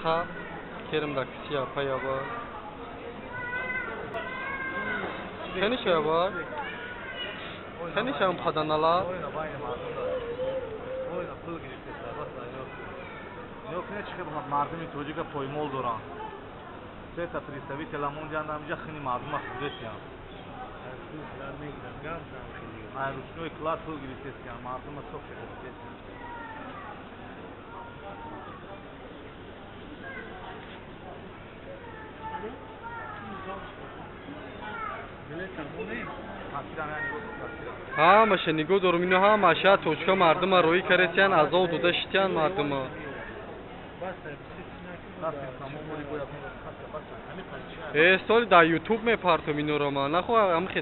Ха керм да киси апа яба. Кани шаяба? Кани шаям паданала? Мардуми тоҷика поймол доранд. Сета представителя монҷанд ҳамиҷа хини мардума худесиян. Ай ручной клад пул гирифтесиян, мардума соф гирифтесиян. Ҳамаша нигоҳ дорум, ино ҳамаша точка мардума роӣ каресиян, азоб дода шитиян мардума. Э, соли дар ютуб мепартом инора ман. Нахо ҳамихе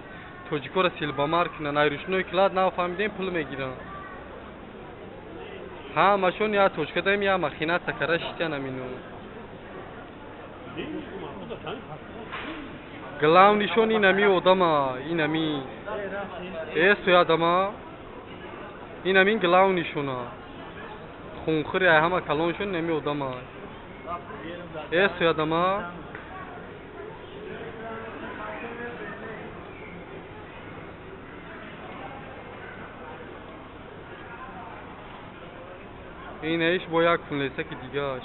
тоҷикоро силбамар кунан, ай ручной клад нафаҳмидем пул мегиранд. Ҳамашон я точка даем, я махина сакара шитиян ҳамино. Главнишон инами одама, инами. Э, суядама. Инамин главнишона. Хунхӯри ай ҳама калоншон инами одама. Э, суядама. Инаиш бо як кунлесаки дигааш.